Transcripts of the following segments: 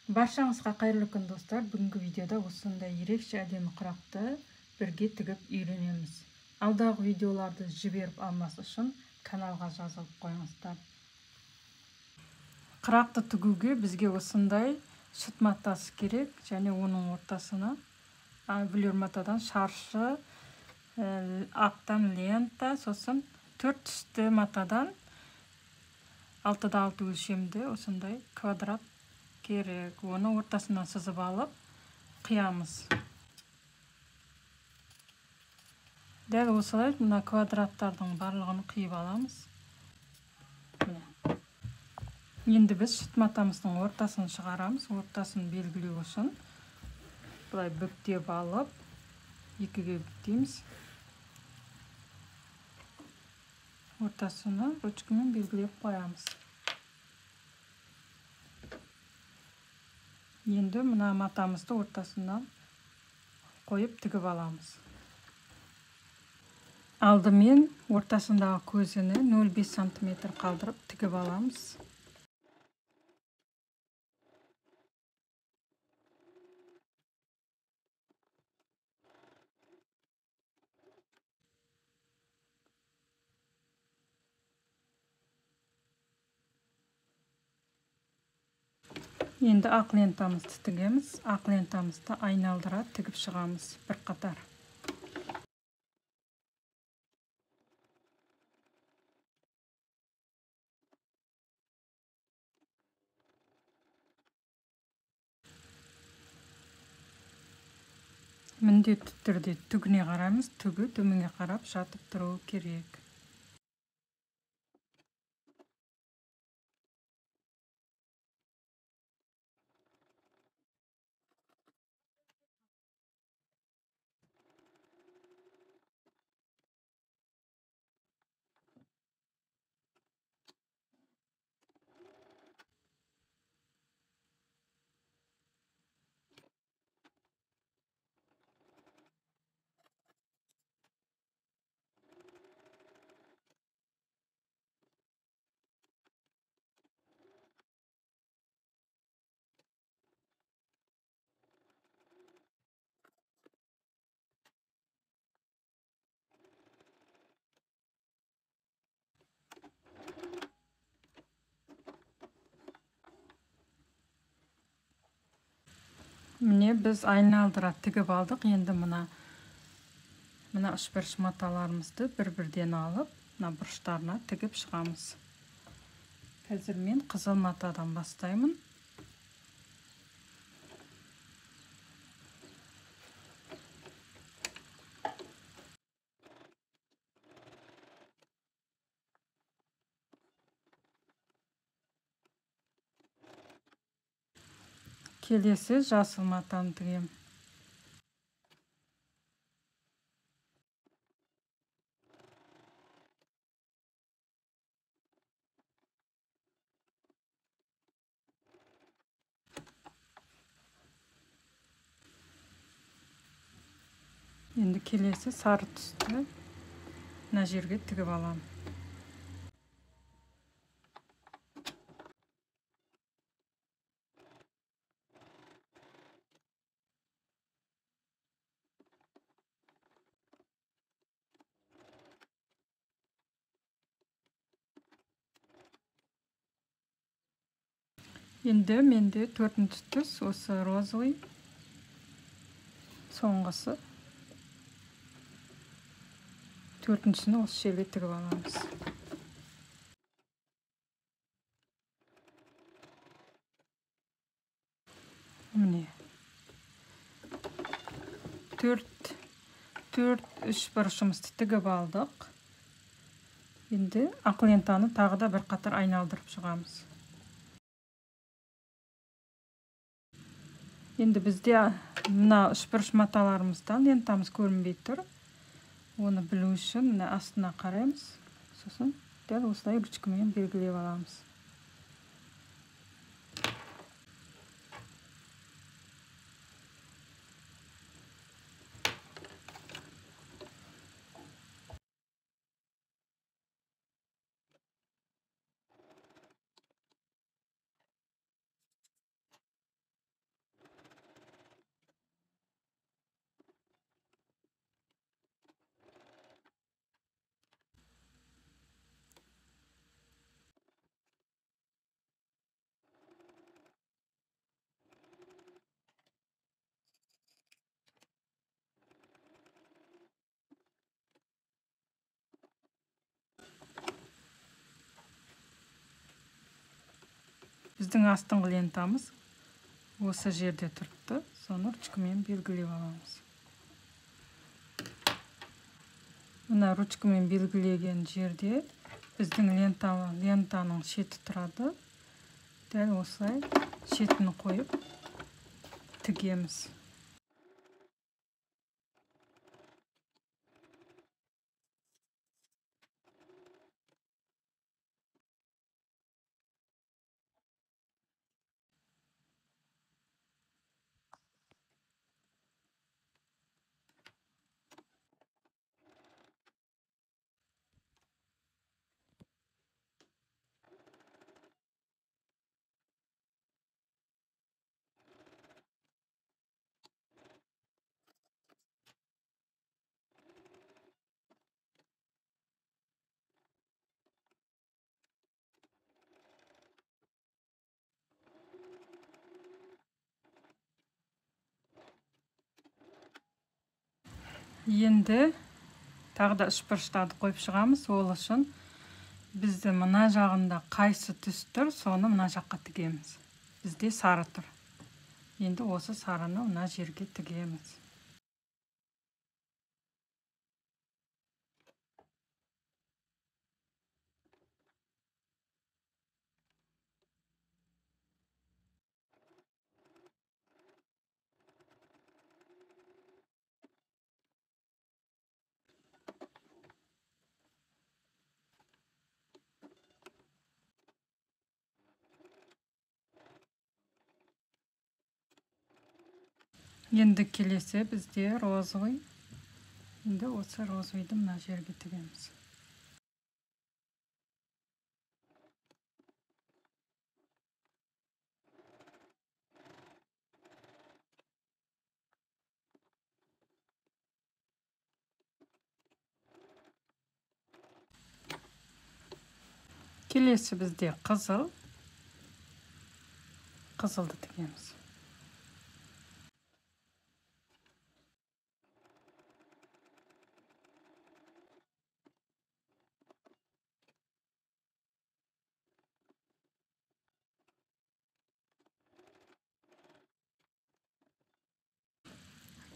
Баршаңызға қайырлы күн, достар. Бүгінгі видеода осындай ерекше әдемі құрақты бірге тігіп үйренеміз. Алдағы видеоларды жіберіп алмас үшін каналға жазылып қойыңыздар. Құрақты тігуге бізге осындай сүт матасы керек, және оның ортасына велюр матадан шаршы, ақтан лента, сосын төрт түсті матадан 6-6 өлшемді осындай квадрат керек. Оны ортасынан сызып алып қиямыз. Дәл осылай мына квадраттардың барлығын қиып аламыз. Міне. Енді біз сүт матамыздың ортасын шығарамыз. Ортасын белгілеу үшін былай бүктеп алып екіге бүктейміз. Ортасына ручкамен белгілеп қоямыз. Енді мына матамызды ортасынан қойып тігіп аламыз. Алдымен ортасындағы көзіні 0,5 сантиметр қалдырып тігіп аламыз. Енді ақ лентамызды тігеміз. Ақ лентамызды айналдыра тігіп шығамыз бір қатар. Міндетті түрде түгіне қараймыз. Түгі төменге қарап жатып тұруы керек. Міне біз айналдыра тігіп алдық. Енді мына үшбұрыш маталарымызды бір-бірден алып, мына бұрыштарына тігіп шығамыз. Қазір мен қызыл матадан бастаймын. Келесі жасыл матаны тігемін. Енді келесі сары түсті мына жерге тігіп аламын. Енді менде төртінші түс осы розовый, соңғысы. Төртіншіні осы жерге тігіп аламыз. Міне. Төрт үш бұрышымызды тігіп алдық. Енді ақ лентаны тағы да бір қатар айналдырып шығамыз. Енді бізде мына үшбұрыш маталарымыздан лентамыз көрінбей тұр. Оны білу үшін мына астына қараймыз. Сосын дәл осылай ручкамен белгілеп аламыз. Біздің астыңғы лентамыз осы жерде тұрыпты, соны ручкамен белгілеп аламыз. Мына ручкамен белгілеген жерде біздің лентаның шеті тұрады. Дәл осылай шетін қойып тігеміз. Енді тағы да үшбұрыштарды қойып шығамыз. Ол үшін бізді мына жағында қайсы түс тұр, соны мына жаққа тігеміз. Бізде сары тұр. Енді осы сарыны мына жерге тігеміз. Енді келесі бізде розовый. Енді осы розовыйды мына жерге тігеміз. Келесі бізде қызыл. Қызылды тігеміз.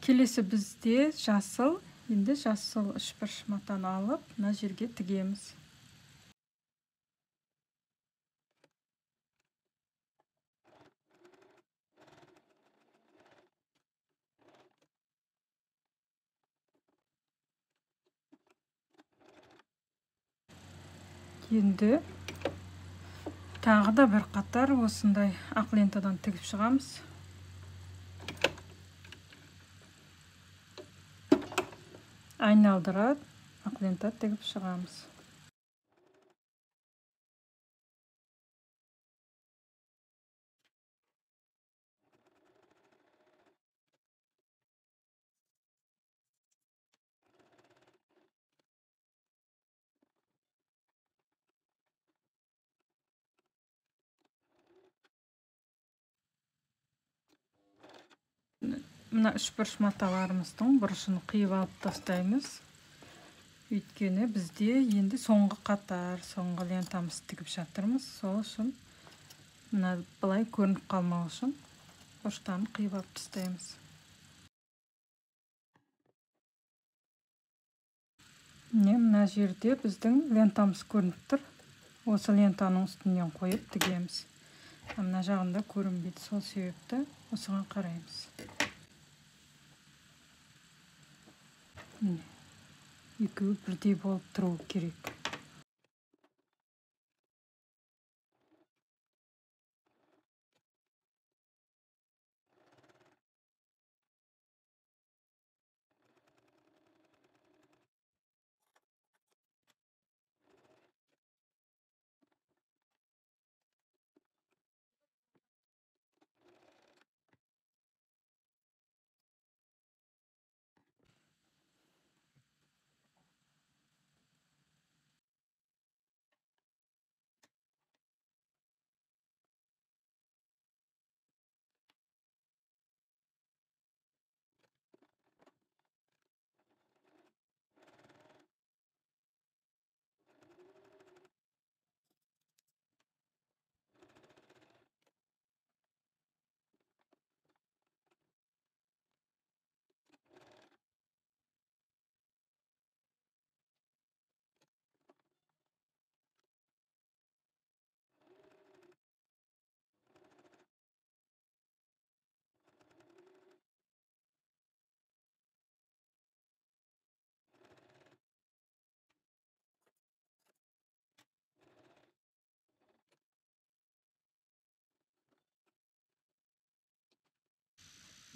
Келесі бізде жасыл. Енді жасыл үшбұрыш матаны алып, мына жерге тігеміз. Енді тағы да бір қатар осындай ақ лентадан тігіп шығамыз. Айналдыра ақ лента тігіп шығамыз. Мына үшбұрыш маталарымыздың бұрышын қиып алып тастаймыз. Өйткені бізде енді соңғы қатар, соңғы лентамызды тігіп жатырмыз. Сол үшін мына былай көрініп қалмау үшін бұрыштарын қиып алып тастаймыз. Міне мына жерде біздің лентамыз көрініп тұр. Осы лентаның үстінен қойып тігеміз. Мына жағында көрінбейді, сол себепті осыған қараймыз. Міне, екеуі бірдей болып тұруы керек.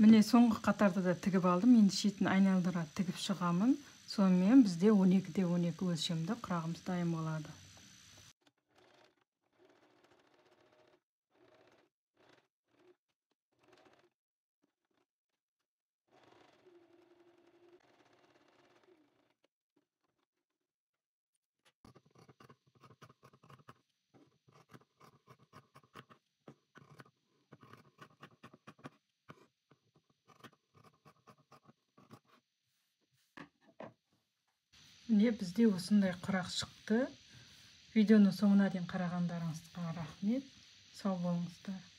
Міне, соңғы қатарды да тігіп алдым. Енді шетін айналдыра тігіп шығамын. Сонымен бізде 12-де 12 өлшемді құрағымыз дайын болады. Міне, бізде осындай құрақ шықты. Видеоның соңына дейін қарағандарыңызға рахмет. Сау болыңыздар.